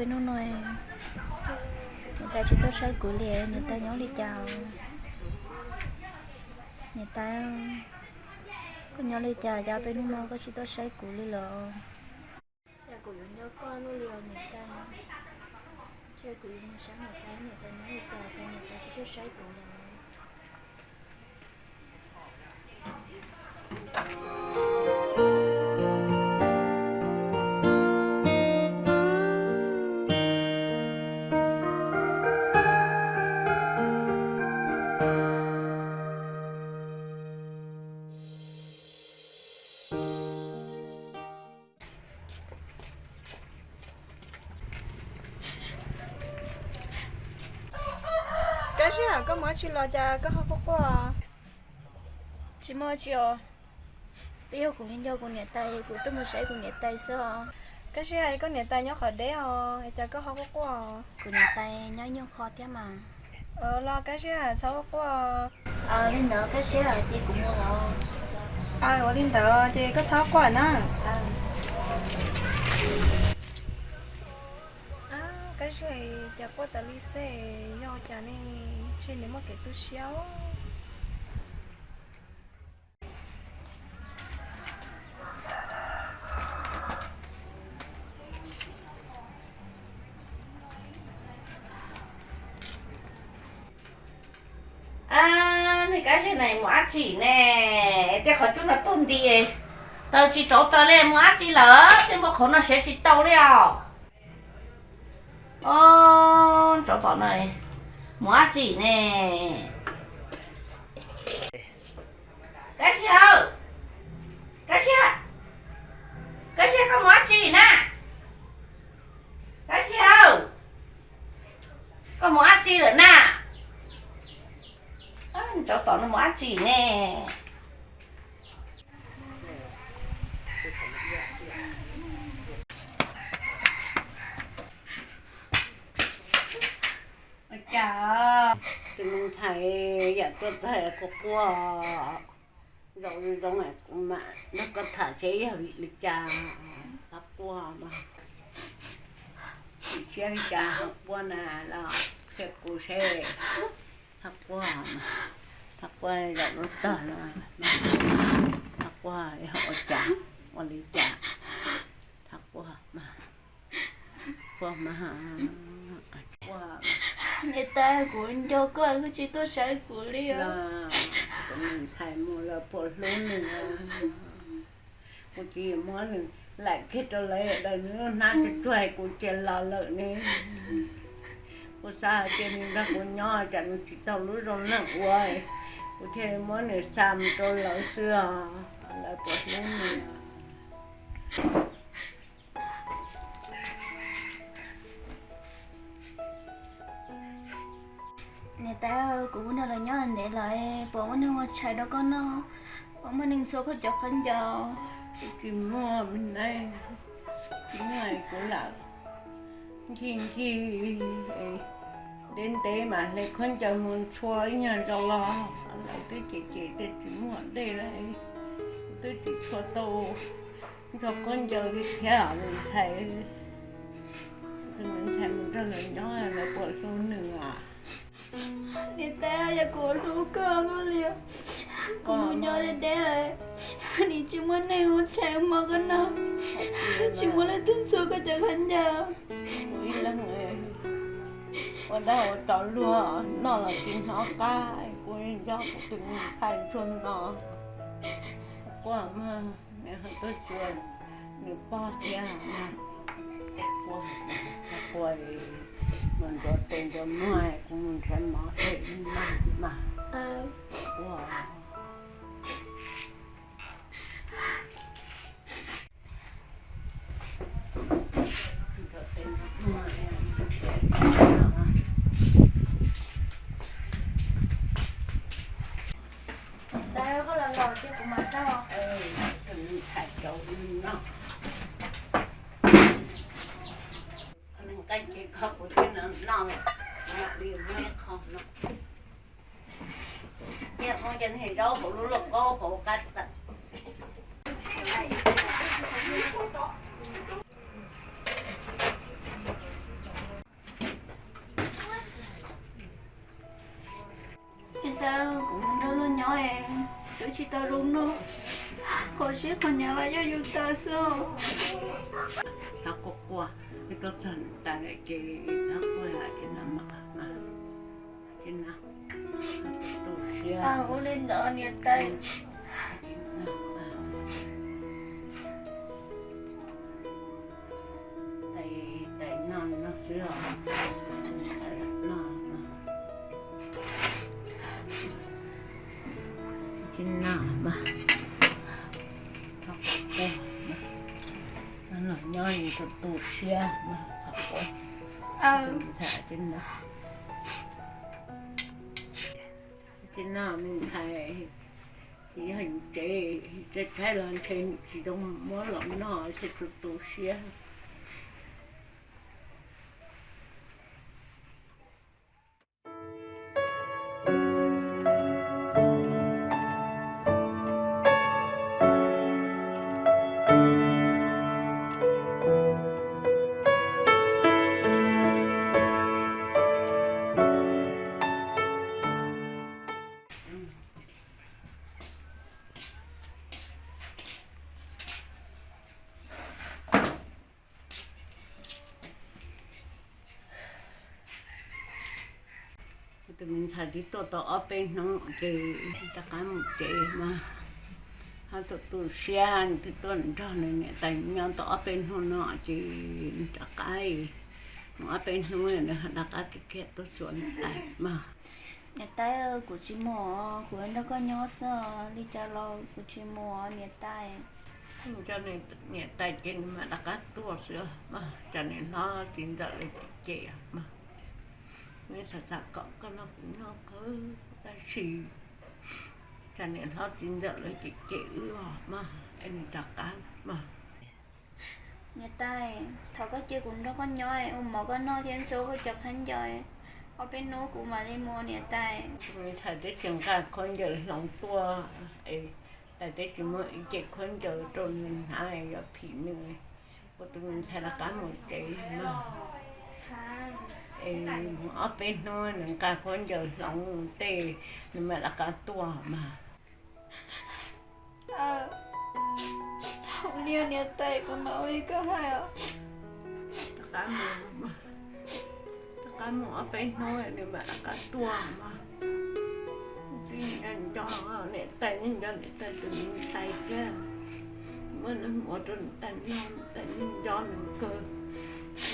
Hnub no niam tais tsis tuaj saib kuv li, niam tais nyob li cas? Niam tais, koj nyob li cas cas peb hnub no koj tsis tuaj saib kuv li los? Cas kuv yuav nco koj luaj li os niam tais. Ntshe kuv yuav mus saib niam tais, niam tais nyob li cas cas niam tais tsis tuaj saib kuv li. Kab Sij Hawm, koj mus dab tsi los cas koj ho quaj quaj? Tsis muaj tsi os. Twb yog kuv nco kuv niam tais, kuv tuaj mus saib kuv niam tais xwb os. Kab Sij Hawm, koj niam tais nyob qhov deb os, cas koj ho quaj quaj? Kuv niam tais nyob ib nyuag qho thiab mas. Los Kab Sij Hawm txhob quaj quaj. Li ntawd Kab Sij Hawm, ces kuv mus los. Ua li ntawd ces koj txhob quaj na. Kab Sij Hawm, cas quaj tas li xwb, yog cas ne? Ntshe nws muaj kev tu siab. Niag Kab Sij Hawm mus dab tsi ne? Tej qhov cub no tuag nti, taws tsis rauv taws li, mus dab tsi lawm? Tej npua qhauv no siav tsis tau li os. Tsov tom no mus dab tsi ne? Kab Sij Hawm, Kab Sij Hawm, Kab Sij Hawm, koj mus dab tsi na? Kab Sij Hawm, koj mus dab tsi lawm na? Tsov tom no mus dab tsi ne? Ua cas tus me ntxhais yam tuaj tag quaj quaj, zaum zoo kuv mam nrog koj tham seb yog vim li cas. Qab quaj mas, vim siab li cas ho quaj na, los qhia kuv seb. Qab quaj, qab quaj zaum lub tog no, qab quaj yog ua cas, ua li cas? Qab quaj mas, quaj mas, quaj. Niam tais, kuv nco koj, koj tsis tuaj saib kuv li os. Tus me ntxhais mus lawv puas hlub nws. Kuv tsis muab nws laim kiag rau lawv, daws nws lub hnab tsuag tsuag kuv cia los lawm ne. Kuv xav hais tias nws nrog kuv nyob cas nws tsis tau lub zoo neej ua, kuv thiaj li muab nws xa mus rau lawv xwb os, lawv puas hlub nws. Niam tais, kuv mus nrog lawv nyob ntev lawm, puas muaj neeg ua tshais rau koj noj? Puas muaj neeg ntxhua koj cov khaub ncaws? Tsis muaj me ntxhais, kuv lam ncig ncig ntev ntev mas hle khaub ncaws mus ntxhua ib nyuag zaus los lawv twb cem cem tias tsis muaj dej li, kuv twb tsis tshua tau ntxhua khaub ncaws li thiab me ntxhais. Tus me ntxhais mus nrog lawv nyob lawv puas hlub nws os? Niam tais, yog kuv hlub koj luaj li, kuv mus nyob deb deb lawm, nim tsis muaj neeg ua tshais mov koj noj, tsis muaj leej twg ntxhua koj cov khaub ncaws. Ua dag ua tsov luag, noj los tsis hnov qab, kuv nco kuv tus me ntxhais tsuag no. Quaj mas, nws ho tuaj tsuas nws pog thiab mas. Quaj, quaj, mus ntxuav tes ntxuav muag, kuv mus nrhiav mov ua ib nag mas. Quaj. Tais, koj los los ces kuv mam rau. Tus me ntxhais rau no, nqaij ces kho kuv thiab no, no mam li muab qho no. Nyiaj qhov cov niag zaub hauv lub lauj kaub hauv qab tawm. Tsis tau zoo no, qhov siab qhov nyav los yog yus tas xwb. Txhob quaj quaj, wb tuaj txog tas lawm ces txhob quaj, ces no mas, ces no, tu siab. Ua li ntawd niam tais. Tais, tais no no xwb os. Tais no no. Ces no mas, no los nyob li tu tu siab mas, qhov quaj. Tus me ntxhais ces no, ces no me ntxhais, yog yus tsev, tsev tshaib los ntshe tsis zoo muab los noj, ces tu tu siab. Kuv tus me ntxhais twb tuaj tau ob peb hnub ces rov qab mus tsev mas, ho tu tu siab, nws twb tuaj nrog nws niam tais nyob tau ob peb hnub no ces nws rov qab mus ob peb hnub nws ho rov qab kiag kiag tuaj xyuas niam tais mas. Niam tais, kuv tsis mus, kuv nrog koj nyob xwb, li cas los kuv tsis mus niam tais. Nco niam tais ces nws mam rov qab tuaj xwb mas, tsam niam hlob txiv ntxawm lawv cem cem mas. Nws xav xav kom koj nrog kuv nyob kawg, tab sis tsam niam hlob txiv ntxawm lawv cem cem wb os mas, es nws rov qab mas. Niam tais, thov koj cia kuv nrog koj nyob, ua mov koj noj thiab ntxuav koj cov khaub ncaws, ob peb hnub kuv mam li mus niam tais. Tus me ntxhais twb tsis nqa khaub ncaws hloov tuaj, es tais twb tsis muab ib ce khaub ncaws rau nws hnav, yuav phim nws. Kuv tus me ntxhais rov qab mus tsev mas, es mus ob peb hnub nws nqa khaub ncaws hloov tej, nws mam rov qab tuaj mas. Ua li niam tais, kuv mam ua li koj hais os. Rov qab mus, rov qab mus ob peb hnub nws mam rov qab tuaj mas. Twb nco niam tais, nco niam tais tus me ntxhais thiab, muab nws mus rau niam tais noj, niam tais nco nws kawg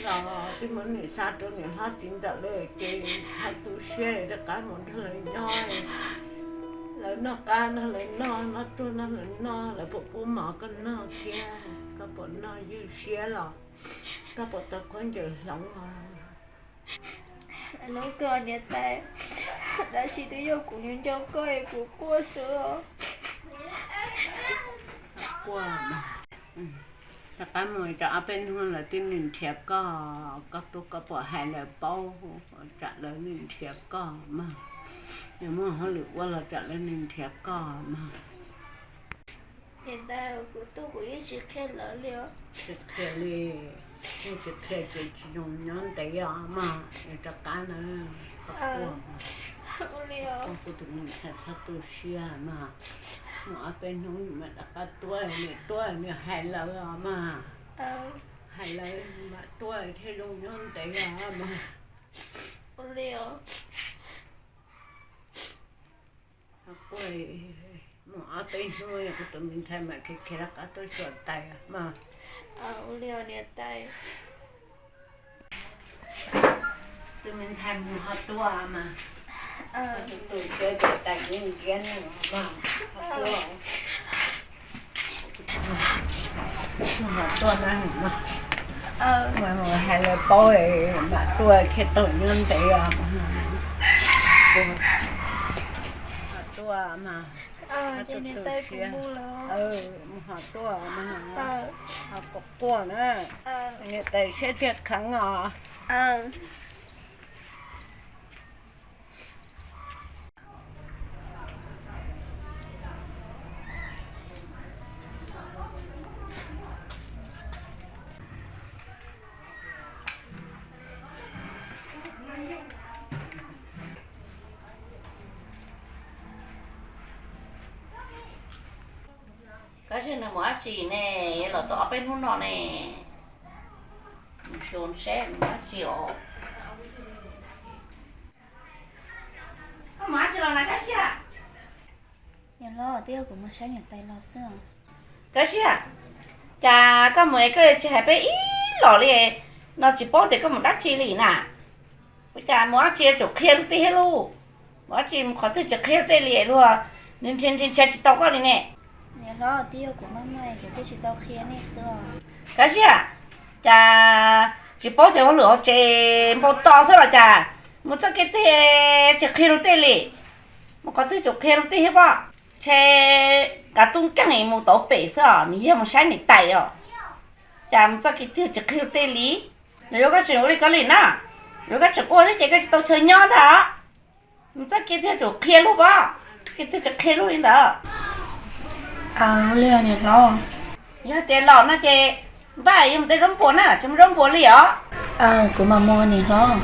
los twb muab nws xa rau niam hlob txiv ntxawm lawm ces ho tu siab rov qab mus nrog lawv nyob. Lawv noj qab nrog lawv noj, noj ruag nrog lawv noj, lawv puas pub mov koj noj thiab, koj puas noj ywj siab los, koj puas tau khaub ncaws hloov os? Hlub koj niam tais, tab sis twb yog kuv nco nco koj es kuv quaj xwb os. Rov qab mus tsam ob peb hnub lawv twb nrhiav koj, koj tuaj koj puas hais lawv paub, tsam lawv nrhiav koj mas. Yog muaj hauj lwm ua los tsam lawv nrhiav koj mas. Niam tais, kuv tuaj kuv yeej tsis qhia lawv li os. Tsis qhia li, yeej tsis qhia ces tsis zoo nyob ntev os mas, rov qab na. Ua li os. Kuv tus me ntxhais txhob tu siab mas, mus ob peb hnub nws mam rov qab tuaj, nws tuaj nws hais lawv os mas. Hais lawv mam tuaj thiaj zoo nyob ntev os mas. Ua li os. Kuj mus ob peb hnub kuv tus me ntxhais mam khiav khiav rov qab tuaj xyuas tais mas. Ua li os niam tais. Tus me ntxhais mus ho tuaj mas. Tus tus siab cov tais yeej ntiab ne mas. Mus ho tuaj na mas. Mas mus hais lawv paub mam tuaj thiaj tau nyob ntev os. Ho tuaj mas. Tus tus siab, mus ho tuaj mas. Ho quaj quaj na. Niam tais siab thiaj kheev os. Nws mus dab tsi ne? Los tau ob peb hnub no ne. Mus xyuas seb nws mus dab tsi os. Koj mus dab tsi los na Kab Siab? Niam hlob, twb yog kuv mus saib niam tais los xwb. Kab Siab, cas koj mus es koj tsis hais peb ib los li no, tsis paub tias koj mus dab tsi li na? Ua cas mus dab tsi tseem qhia luag tej thiab lauj? Mus dab tsi mus qhov twg tseem qhia luag tej li luag, nws nrhiav nrhiav tsis tau koj li ne. Niam hlob, twb yog kuv maj maj kuv thiaj tsis tau qhia nej xwb. Kab Siab, cas tsis paub tias ua lwm hauv tsev npau taws xwb los cas? Mus txoj kev twg tseem qhia luag tej li? Mus qhov twg tseem qhia luag tej thiab pob? Ntshe kav tub nkeeg mus tau pem xwb os, nws yog mus saib niam tais os. Cas mus txoj kev twg tseem qhia luag tej li? Nws yuav koj tseem ua li ko li na, yuav koj tseem ua thiab ces koj tsis tau chaw nyob ntag. Mus txoj kev twg tseem qhia luag pob, kev twg tseem qhia luag li ntawd. Li niam hlob, yog tias los no ces npaj yuav mus de zaub npua na, tsis mus zaub npua li os. Kuv mam mus niam hlob.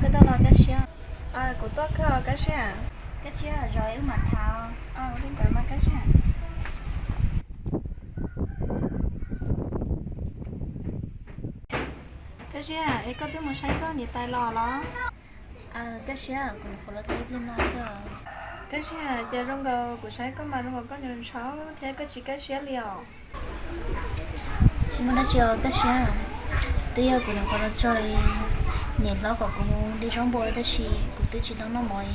Koj tuaj los Kab Siab? Kuv tuaj kawg Kab Siab. Kab Siab, zov wb mam tham. Li ntawd mas Kab Siab. Kab Siab, es koj twb mus saib koj niam tais los los? Kab Siab, kuv nyuam qhuav los txog ib pliag no xwb. Kab Siab, cas zoo nkaus kuv saib koj mas zoo nkaus koj ntshaus ntshaus thiab koj tsis kaj siab li os. Tsis muaj dab tsi os Kab Siab, twb yog kuv nyuam qhuav los txog, niam hlob kom kuv mus de zaub npua tab sis kuv twb tsis tau noj mov,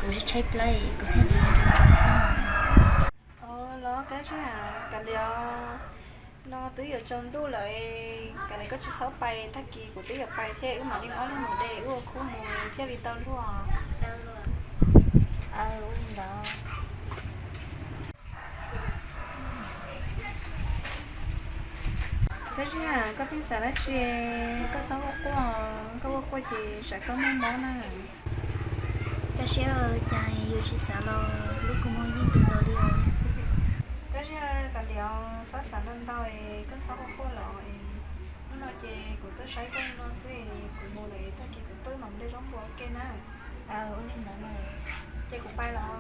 kuv tshaib tshaib plab kuv thiaj li ntshai xwb. Los Kab Siab, kav liam, no twb yuav tsaus ntuj lawm, kav liam koj tsis txhob pais, tag kis kuv twb yuav pais thiab, wb mam li ob leeg mus de wb ua khub mus thiaj li tau luag. Ua li ntawd. Kab Siab, koj pheej xav dab tsi? Koj txhob ua quaj, koj ua quaj ces tsam koj muaj mob na. Kab Siab, cas yus tsis xav los lub kua muag yeej tu los li os. Kab Siab, kav liam, txhob xav ntau ntau, koj txhob ua quaj los. Hnub no ces kuv tuaj saib koj li no xwb, kuv mus lawm, tag kis kuv tuaj mam de zaub npua ua ke na. Ua li ntawd, ces kuv pais los.